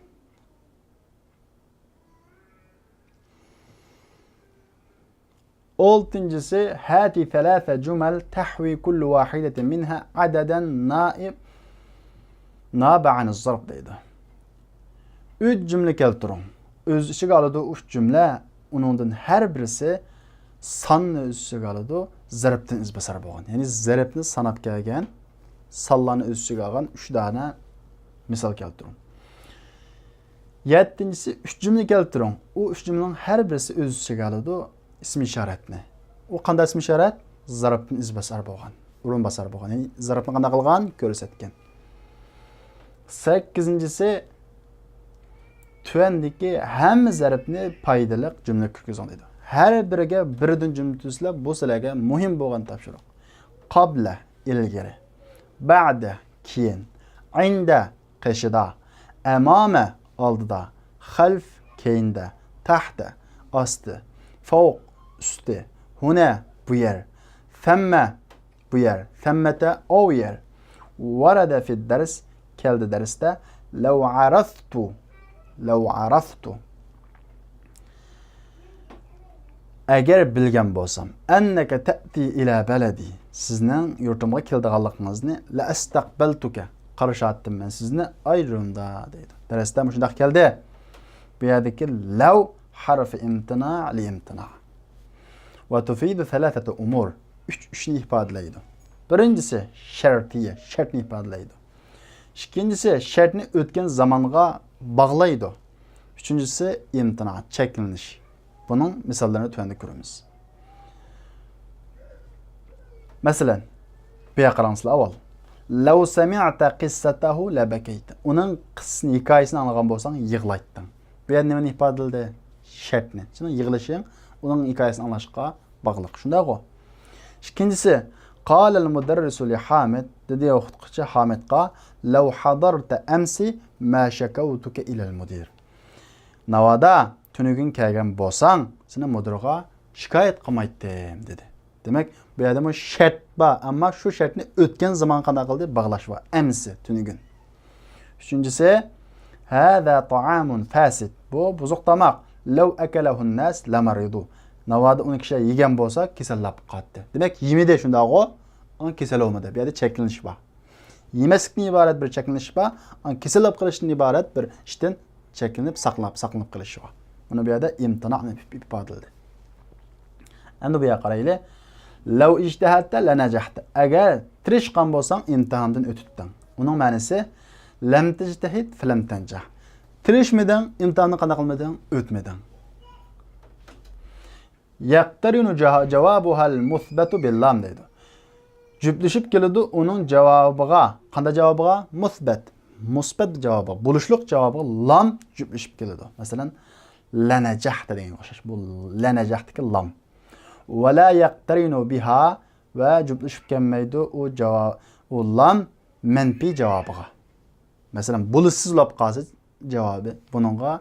ئالتىنچىسى، هات ثلاث جمل تحوي كل واحدة منها عددا نائب ناب عن الظرف دەيدۇ. ئۈچ جۈملە كەلتۈرۈڭ. ئۆز ئىچىگە ئالىدۇ ئۈچ جۈملە. ئۇنىڭدىن ھەر بىرسى ساننى ئۆز ئىچىگە ئالىدۇ، زەرپتىن ئىزباسار بولغان. يەنى زەرپنى ساناپ كەلگەن، سانلارنى ئۆز ئىچىگە ئالغان ئۈچ دانە مىسال كەلتۈرۈڭ. يەتتىنچىسى، ئۈچ جۈملە كەلتۈرۈڭ. ئۇ ئۈچ جۈملىنىڭ ھەر بىرسى ئۆز ئىچىگە ئالىدۇ ئىسمى ئىشارەتنى. ئۇ قانداق ئىسمى ئىشارەت؟ زەرپتىن ئىزباسار بولغان، ئورۇنباسار بولغان. يەنى زەرپنى قانداق قىلغان؟ كۆرسەتكەن. سەككىزىنچىسى، تۆۋەندىكى ھەممە زەرپنى پايدىلىق جۈملىگە كىرگۈزۈڭ دەيدۇ. ھەر بىرىگە بىردىن جۈملە تۈزسىلەر، بۇ سىلەرگە مۇھىم بولغان تاپشۇرۇق. قابلە، ئىلگىرى. بەئدە، كېيىن. ئىندە، قېشىدا. ئەمامە، ئالدىدا. خەلف، كەينىدە. تەھتە، ئاستى. فەۋق، ئۈستى. ھۇنە، بۇ يەر. سەممە، بۇ يەر. سەممەتە، ئاۋۇ يەر. ۋەرەدە فىد دەرس، كەلدى دەرستە. لەۋ ئەرەفتۇ، لەۋ ئەرەفتۇ. ئەگەر بىلگەن بولسام، ئەننەكە تەتى ئىلە بەلەدى، سىزنىڭ يۇرتۇمغا كېلىدىغانلىقىڭىزنى، لەئەستەقبەلتۇكە، قارشى ئالاتتىم مەن سىزنى، ئايرۇمدا دەيدۇ. دەرستە مۇشۇنداق كەلدى. بۇ يەردىكى لەۋ ھەرفى ئىمتىنا، لىئىمتىنا. ۋە تۇفىدۇ سەلاسەتە ئۇمۇر، ئۈچ ئىشنى ئىپادىلەيدۇ. بىرىنچىسى، شەرتىيە، شەرتنى ئىپادىلەيدۇ. ئىككىنچىسى، شەرتنى ئۆتكەن زامانغا باغلايدۇ. ئۈچىنچىسى، ئىمتىنا، چەكلىنىش. بۇنىڭ مىساللىرىنى تۆۋەندە كۆرىمىز. مەسىلەن، بۇ يەرگە قاراڭلار ئاۋۋال. لەۋ سەمىئتە قىسسەتەھۇ لەبەكەيتە. ئۇنىڭ قىسسىنى، ھېكايىسىنى ئاڭلىغان بولساڭ، يىغلايتتىڭ. بۇ يەردە نېمىنى ئىپادىلىدى؟ شەرتنى. سېنىڭ يىغلىشىڭ ئۇنىڭ ھېكايىسىنى ئاڭلاشقا باغلىق. شۇنداقغۇ؟ ئىككىنچىسى، قالەل مۇدەررىسۇ لىھامىد، دېدى ئوقۇتقۇچى ھامىدقا، لەۋ ھەزەرتە ئەمسى ما شەكەۋتۇكە ئىلەل مۇدىر. ناۋادا تۈنۈگۈن كەلگەن بولساڭ، سېنى مۇدىرغا شىكايەت قىلمايتتىم، دېدى. دېمەك، بۇ يەردىمۇ شەرت بار، ئەمما شۇ شەرتنى ئۆتكەن زامانغا قانداق قىلدى؟ باغلاش بار. ئەمسى، تۈنۈگۈن. ئۈچىنچىسى، ھەزا تائامۇن فاسىد. بۇ بۇزۇق تاماق. لەۋ ئەكەلەھۇن ناس لەمەرىدۇ. ناۋادا ئۇنى كىشىلەر يېگەن بولسا، كېسەللەپ قالاتتى. دېمەك، يېمىدى، شۇنداقغۇ؟ ئاڭا كېسەل بولمىدى. بۇ يەردە چەكلىنىش بار. يېمەسلىكتىن ئىبارەت بىر چەكلىنىش بار. ئاڭا كېسەل بولۇپ قېلىشتىن ئىبارەت بىر ئىشتىن چەكلىنىپ، ساقلاپ، ساقلىنىپ قېلىش بار. بۇنى بۇ يەردە ئىمتىنا دەپ ئىپادىلىدى. ئەمدى بۇ يەرگە قارايلى. لەۋ ئىجتەھەدتە لەنەجەھتە. ئەگەر تىرىشقان بولساڭ، ئىمتىھاندىن ئۆتۈتتۈڭ. ئۇنىڭ مەنىسى، لەم تەجتەھىد فەلەم تەنجەھ. تىرىشمىدىڭ، ئىمتىھاننى قانداق قىلمىدىڭ؟ ئۆتمىدىڭ. يەقتەرىنۇ جاۋابۇھەل مۇسبەتۇ بىللام دەيدۇ. جۈپلىشىپ كېلىدۇ ئۇنىڭ جاۋابىغا. قانداق جاۋابىغا؟ مۇسبەت. مۇسبەت جاۋابىغا، بولۇشلۇق جاۋابىغا لام جۈپلىشىپ كېلىدۇ. مەسىلەن، لەنەجەھتە دېگەنگە ئوخشاش. بۇ لەنەجەھتىكى لام. ۋەلا يەقتەرىنۇ بىھا ۋە جۈپلىشىپ كەلمەيدۇ ئۇ جاۋاب، ئۇ لام مەنپىي جاۋابىغا. مەسىلەن، بولۇشسىز بولۇپ قالسا جاۋابى، بۇنىڭغا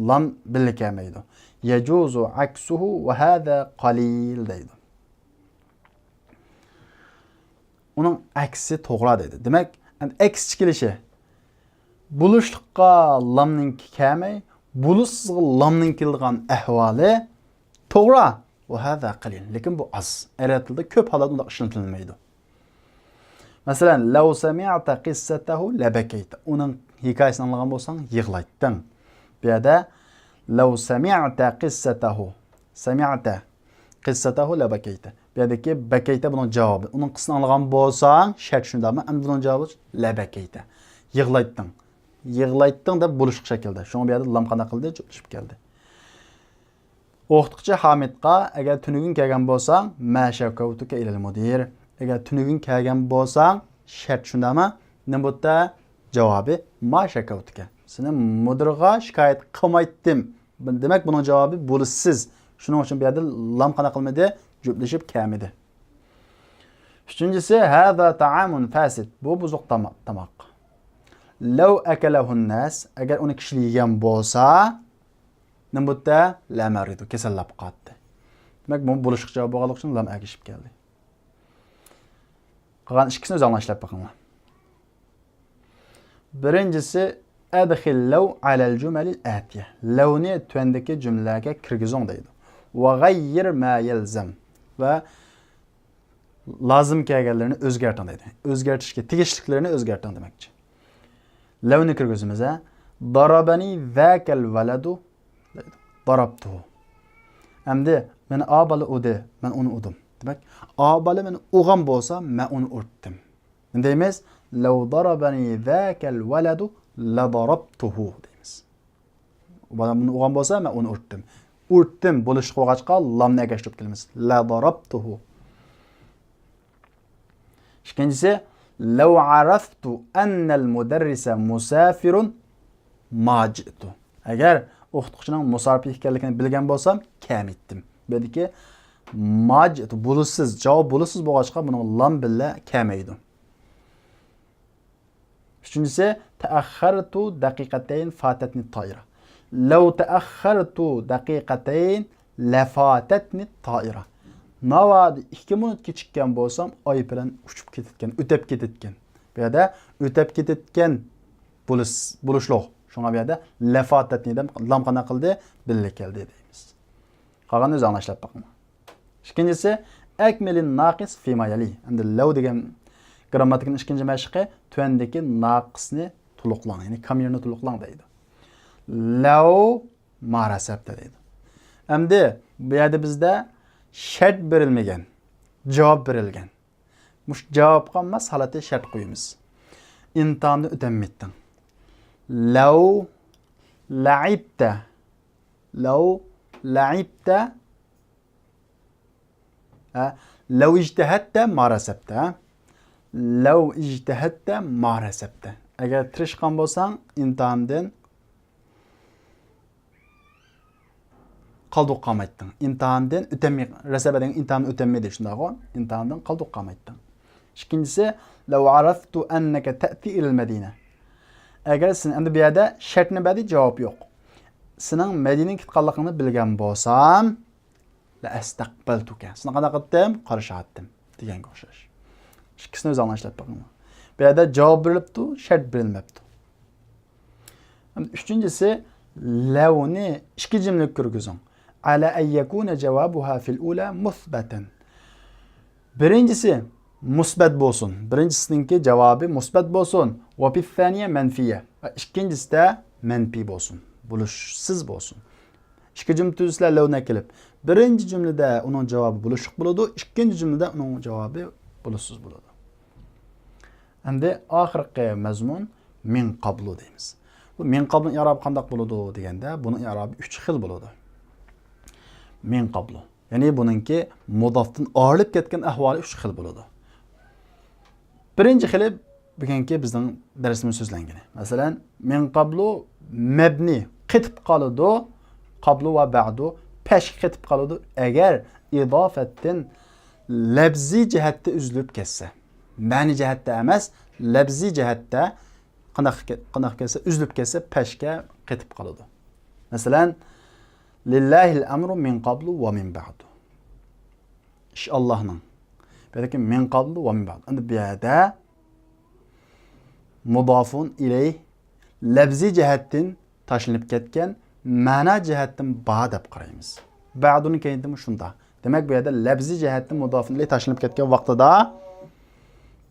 لام بىللە كەلمەيدۇ. يجوز عكسه وهذا قليل دەيدۇ. ئۇنىڭ ئەكسى توغرا دەيدۇ. دېمەك، ئەمدى ئەكسىچە كېلىشى. بولۇشلۇققا لامنىڭكى كەلمەي، بولۇشسىزغا لامنىڭ كېلىدىغان ئەھۋالى توغرا. وهذا قليل. لېكىن بۇ ئاز. ئەرەب تىلىدا كۆپ ھاللاردا ئۇنداق ئىشلىتىلمەيدۇ. مەسىلەن، لو سمعت قصته لبكيت. ئۇنىڭ ھېكايىسىنى ئاڭلىغان بولساڭ، يىغلايتتىڭ. بۇ يەردە لو سمعت قصته، سمعت قصته لبكيت. بۇ يەردىكى بكيت بۇنىڭ جاۋابى. ئۇنىڭ قىسسىسىنى ئاڭلىغان بولساڭ، شەرت شۇنداقمۇ؟ ئەمدى بۇنىڭ جاۋابى لبكيت. يىغلايتتىڭ. يىغلايتتىڭ دەپ بولۇشلۇق شەكىلدە. شۇڭا بۇ يەردە لام قانداق قىلدى؟ جۈپلىشىپ كەلدى. ئوقۇتقۇچى ھامىتقا، ئەگەر تۈنۈگۈن كەلگەن بولساڭ، ما شكوتك إلى المدير. ئەگەر تۈنۈگۈن كەلگەن بولساڭ، شەرت شۇنداقمۇ؟ نېمە بولۇپتۇ؟ جاۋابى ما شكوتك. سېنى مۇدىرغا شىكايەت قىلمايتتىم. دېمەك، بۇنىڭ جاۋابى بولۇشسىز. شۇنىڭ ئۈچۈن بۇ يەردە لام قانداق قىلمىدى؟ جۈپلىشىپ كەلمىدى. ئۈچىنچىسى، هذا طعام فاسد. بۇ بۇزۇق تاما-، تاماق. لو أكله الناس، ئەگەر ئۇنى كىشىلەر يېگەن بولسا، نېمە بولۇپتۇ؟ لمرضوا، كېسەللەپ قالاتتى. دېمەك، بۇ بولۇشلۇق جاۋاب بولغانلىقى ئۈچۈن لام ئەگىشىپ كەلدى. قالغان ئىككىسىنى ئۆزۈڭلار ئىشلەپ بېقىڭلار. بىرىنچىسى، أدخل لو على الجمل الآتية. لونى تۆۋەندىكى جۈملىلەرگە كىرگۈزۈڭ دەيدۇ. وغير ما يلزم. ۋە لازىم كەلگەنلىرىنى ئۆزگەرتىڭ دەيدۇ. ئۆزگەرتىشكە تېگىشلىكلىرىنى ئۆزگەرتىڭ دېمەكچى. لونى كىرگۈزىمىز، ھە. ضربني ذاك الولد دەيدۇ. ضربته. ئەمدى مېنى ئا بالا ئۇردى، مەن ئۇنى ئۇردۇم. دېمەك، ئا بالا مېنى ئۇرغان بولسا، مەن ئۇنى ئۇرتتۇم. نېمە دەيمىز؟ لو ضربني ذاك الولد لضربته دەيمىز. ئۇ بالا مېنى ئۇرغان بولسا، مەن ئۇنى ئۇرتتۇم. ئۇرتتۇم بولۇشلۇق بولغاچقا، لامنى ئەگەشتۈرۈپ كېلىمىز. لضربته. ئىككىنچىسى، لو عرفت أن المدرس مسافر ما جئت. ئەگەر ئوقۇتقۇچىنىڭ مۇساپىر ئىكەنلىكىنى بىلگەن بولسام، كەلمەيتتىم. بۇ يەردىكى ما جئت، بولۇشسىز، جاۋاب بولۇشسىز بولغاچقا، بۇنىڭغا لام بىللە كەلمەيدۇ. ئۈچىنچىسى، تەئەخخەرتۇ دەقىقەتەين فاتەتنى تائىرە. لەۋ تەئەخخەرتۇ دەقىقەتەين لەفاتەتنى تائىرە. ناۋادا ئىككى مىنۇت كېچىككەن بولسام، ئاي پىلان ئۇچۇپ كېتىدىكەن، ئۆتەپ كېتىدىكەن. بۇ يەردە ئۆتەپ كېتىدىكەن بولۇش، بولۇشلۇق. شۇڭا بۇ يەردە لەفاتەتنى دەپ لام قانداق قىلدى؟ بىللە كەلدى دەيمىز. قالغاننى ئۆزى ئاڭلاشلاپ باقىڭ. ئىككىنچىسى، ئەكمىلىن ناقىس فىما يەلى. ئەمدى لەۋ دېگەن گىرامماتىكىنىڭ ئىككىنچى مەشىقى تۆۋەندىكى ناقىسنى تولۇقلاڭ، يەنى كامىلنى تولۇقلاڭ دەيدۇ. لەۋ ما رەسەپتە دەيدۇ. ئەمدى بۇ يەردە بىزدە شەرت بېرىلمىگەن، جاۋاب بېرىلگەن. مۇشۇ جاۋابقا ماس ھالەتتە شەرت قويىمىز. ئىمتىھاننى ئۆتەلمەيتتىڭ. لەۋ لەئىبتە. لەۋ لەئىبتە. ھە؟ لەۋ ئىجتەھەدتە ما رەسەپتە. لەۋ ئىجتەھەدتە ما رەسەپتە. ئەگەر تىرىشقان بولساڭ، ئىمتىھاندىن قالدۇق قالمايتتىڭ. ئىمتىھاندىن ئۆتەلمەي، رەسەپە دېگەن ئىمتىھاندىن ئۆتەلمىدى، شۇنداقغۇ؟ ئىمتىھاندىن قالدۇق قالمايتتىڭ. ئىككىنچىسى، لەۋ ئەرەفتۇ ئەننەكە تەئتى ئىلەل مەدىنە. ئەگەر سېنى، ئەمدى بۇ يەردە شەرتنى بەردى، جاۋاب يوق. سېنىڭ مەدىنىگە كېتىدىغانلىقىڭنى بىلگەن بولسام، لەئەستەقبەلتۇكە. سېنى قانداق قىلاتتىم؟ قارشى ئالاتتىم دېگەنگە ئوخشاش. ئىككىسىنى ئۆزى ئاڭلاشلاپ بېقىڭلار. بۇ يەردە جاۋاب بېرىلىپتۇ، شەرت بېرىلمەپتۇ. ئۈچىنچىسى، لەۋنى ئىككى جۈملىگە كىرگۈزۈڭ. ئەلە ئەن يەكۇنە جاۋابۇھا فىل ئۇلە مۇسبەتەن. بىرىنچىسى مۇسبەت بولسۇن. بىرىنچىسىنىڭكى جاۋابى مۇسبەت بولسۇن. ۋە فىسسانىيە مەنفىيە. ۋە ئىككىنچىسىدە مەنپىي بولسۇن. بولۇشسىز بولسۇن. ئىككى جۈملە تۈزسىلەر لەۋنە كېلىپ، بىرىنچى جۈملىدە ئۇنىڭ جاۋابى بولۇشلۇق بولىدۇ، ئىككىنچى جۈملىدە ئۇنىڭ جاۋابى بولۇشسىز بولىدۇ. ئەمدى ئاخىرقى مەزمۇن مىن قابلۇ دەيمىز. بۇ مىن قابلۇنىڭ ئىئرابى قانداق بولىدۇ دېگەندە، بۇنىڭ ئىئرابى ئۈچ خىل بولىدۇ. مىن قابلۇ. يەنى بۇنىڭكى مۇدافتىن ئايرىلىپ كەتكەن ئەھۋالى ئۈچ خىل بولىدۇ. بىرىنچى خىلى بۈگۈنكى بىزنىڭ دەرسىمىزدە سۆزلەنگىنى. مەسىلەن، مىن قابلۇ مەبنى قېتىپ قالىدۇ، قابلۇ ۋە بەئدۇ پەشكە قېتىپ قالىدۇ. ئەگەر ئىزافەتتىن لەپزىي جەھەتتە ئۈزۈلۈپ كەتسە، مەنە جەھەتتە ئەمەس، لەپزىي جەھەتتە قانداق، قانداق كەتسە، ئۈزۈلۈپ كەتسە، پەشكە قېتىپ قالىدۇ. مەسىلەن، لىللاھىل ئەمرۇ مىن قابلۇ ۋە مىن بەئدۇ. ئىش ئاللاھنىڭ. بۇ يەردىكى مىن قابلۇ ۋە مىن بەئدۇ. ئەمدى بۇ يەردە مۇدافۇن ئىلەيھ لەپزىي جەھەتتىن تاشلىنىپ كەتكەن، مەنا جەھەتتىن بار دەپ قارايمىز. بەئدۇنىڭ كەينىدىمۇ شۇنداق. دېمەك، بۇ يەردە لەپزىي جەھەتتىن مۇدافۇن ئىلەيھ تاشلىنىپ كەتكەن ۋاقتىدا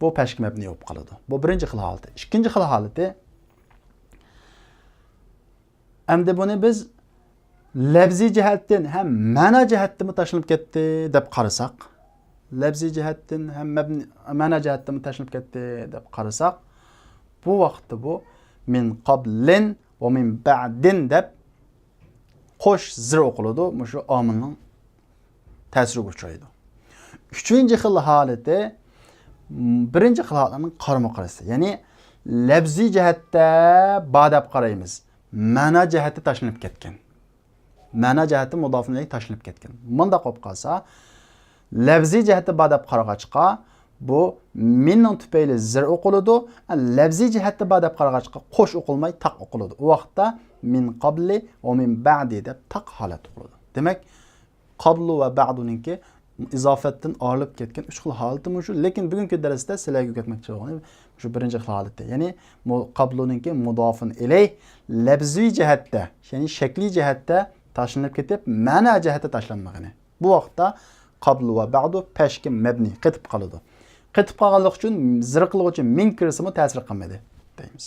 بۇ پەشكە مەبنىي بولۇپ قالىدۇ. بۇ بىرىنچى خىل ھالىتى. ئىككىنچى خىل ھالىتى، ئەمدى بۇنى بىز لەپزىي جەھەتتىن ھەم مەنا جەھەتتىنمۇ تاشلىنىپ كەتتى دەپ قارىساق، لەپزىي جەھەتتىن ھەم مەبنى-، مەنا جەھەتتىنمۇ تاشلىنىپ كەتتى دەپ قارىساق، بۇ ۋاقىتتا بۇ مىن قابلىن ۋە مىن بەئدىن دەپ قوش زىر ئوقۇلىدۇ. مۇشۇ ئامىلنىڭ تەسىرىگە ئۇچرايدۇ. ئۈچىنچى خىل ھالىتى، م، بىرىنچى خىل ھالەتنىڭ قارىمۇ قارىسى. يەنى لەپزىي جەھەتتە بار دەپ قارايمىز. مەنا جەھەتتە تاشلىنىپ كەتكەن. مەنا جەھەتتە مۇدافىن ئىلەيھ تاشلىنىپ كەتكەن. مۇنداق بولۇپ قالسا، لەپزىي جەھەتتە بار دەپ قارىغاچقا، بۇ مىننىڭ تۈپەيلى زىر ئوقۇلىدۇ. لەپزىي جەھەتتە بار دەپ قارىغاچقا، قوش ئوقۇلماي تاق ئوقۇلىدۇ. ئۇ ۋاقىتتا مىن قابلى ۋە مىن بەئدى دەپ تاق ھالەت ئوقۇلىدۇ. دېمەك، قابلۇ ۋە بەئدۇنىڭكى ئىزاپەتتىن ئايرىلىپ كەتكەن ئۈچ خىل ھالىتى مۇشۇ. لېكىن بۈگۈنكى دەرستە سىلەرگە ئۆگەتمەكچى بولغىنى مۇشۇ بىرىنچى خىل ھالىتى. يەنى مۇ-، قابلۇنىڭكى مۇدافۇن ئىلەيھ لەپزىي جەھەتتە، يەنى شەكلىي جەھەتتە تاشلىنىپ كېتىپ، مەنا جەھەتتە تاشلانمىغىنى. بۇ ۋاقىتتا قابلۇ ۋە بەئدۇ پەشكە مەبنىي قېتىپ قالىدۇ. قېتىپ قالغانلىقى ئۈچۈن زىر قىلغۇچى مىن كىرسىمۇ تەسىر قىلمىدى دەيمىز.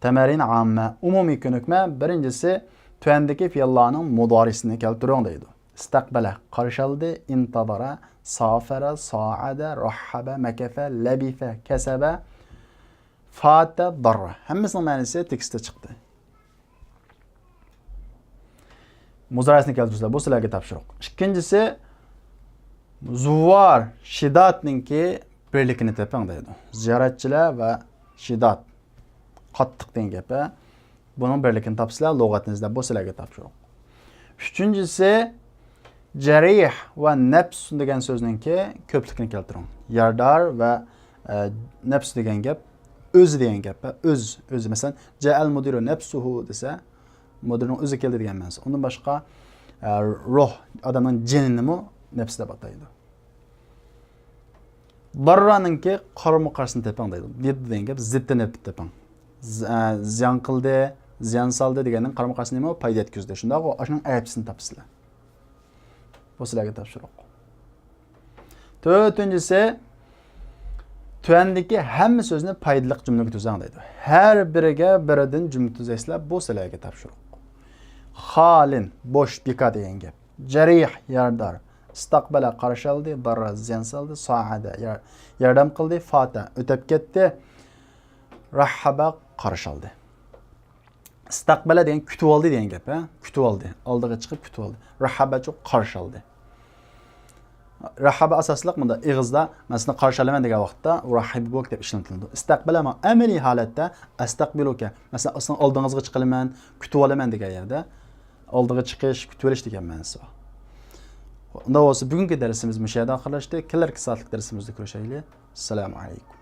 تەمەرىن ئاممە، ئومۇمىي كۆنۈكمە. بىرىنچىسى، تۆۋەندىكى پېئىللارنىڭ مۇدارىسىنى كەلتۈرۈڭ دەيدۇ. ئىستەقبەلە، قارشى ئالدى، ئىنتەزەرە، سافەرە، سائەدە، رەھەبە، مەكەسە، لەبىسە، كەسەبە، فاتە، داررە. ھەممىسىنىڭ مەنىسى تېكىستتە چىقتى. مۇزارىسىنى كەلتۈرسىلەر، بۇ سىلەرگە تاپشۇرۇق. ئىككىنچىسى، زۇۋۋار، شىداتنىڭكى بىرلىكىنى تېپىڭ دەيدۇ. زىيارەتچىلەر ۋە شىدات، قاتتىق دېگەن گەپ، ھە؟ بۇنىڭ بىرلىكىنى تاپسىلەر، لۇغەتنى ئىزدەپ، بۇ سىلەرگە تاپشۇرۇق. ئۈچىنچىسى، جەرىھ ۋە نەپس دېگەن سۆزنىڭكى كۆپلۈكىنى كەلتۈرۈڭ. يارىدار ۋە، ئە، نەپس دېگەن گەپ، ئۆزى دېگەن گەپ، ھە؟ ئۆز، ئۆزى. مەسىلەن، جەئەل مۇدىرۇ نەپسۇھۇ دېسە، مۇدىرنىڭ ئۆزى كەلدى دېگەن مەنىسى. ئۇندىن باشقا، ئە، روھ، ئادەمنىڭ جېنىنىمۇ نەپس دەپ ئاتايدۇ. داررانىڭكى قارىمۇ قارشىسىنى تېپىڭ دەيدۇ. دىد دېگەن گەپ زىتتىنى تېپىڭ. ز-، ئە، زىيان قىلدى، زىيان سالدى دېگەننىڭ قارىمۇ قارشىسى نېمە؟ پايدا يەتكۈزدى. شۇنداققۇ؟ ئاشۇنىڭ ئەپچىسىنى تاپىسىلەر. بۇ سىلەرگە تاپشۇرۇق. تۆتىنچىسى، تۆۋەندىكى ھەممە سۆزنى پايدىلىق جۈملىگە تۈزەڭ دەيدۇ. ھەر بىرىگە بىرىدىن جۈملە تۈزەيسىلەر، بۇ سىلەرگە تاپشۇرۇق. خالىن، بوش، بىكار دېگەن گەپ. جەرىھ، يارىدار. ئىستەقبەلە، قارشى ئالدى. داررا، زىيان سالدى. ساھەدە، يار-، ياردەم قىلدى. فاتە، ئۆتەپ كەتتى. رەھەبە، قارشى ئالدى. ئىستەقبەلە دېگەن كۈتۈۋالدى دېگەن گەپ، ھە؟ كۈتۈۋالدى. ئالدىغا چىقىپ كۈتۈۋالدى. رەھەبەچۇ، قارشى ئالدى. رەھەبە ئاساسلىق مۇنداق ئېغىزدا، مەن سېنى قارشى ئالىمەن دېگەن ۋاقىتتا رەھىبۇك دەپ ئىشلىتىلىدۇ. ئىستەقبەلە ئەمەلىي ھالەتتە ئەستەقبىلۇكە، مەسىلەن، سېنىڭ ئالدىڭىزغا چىقىمەن، كۈتۈۋالىمەن دېگەن يەردە ئالدىغا چىقىش، كۈتۈۋېلىش دېگەن مەنىسى بار. ئۇنداق بولسا، بۈگۈنكى دەرسىمىز مۇشۇ يەردە ئاخىرلاشتى. كېلەركى سائەتلىك دەرسىمىزدە كۆرۈشەيلى. ئەسسالامۇ ئەلەيكۇم.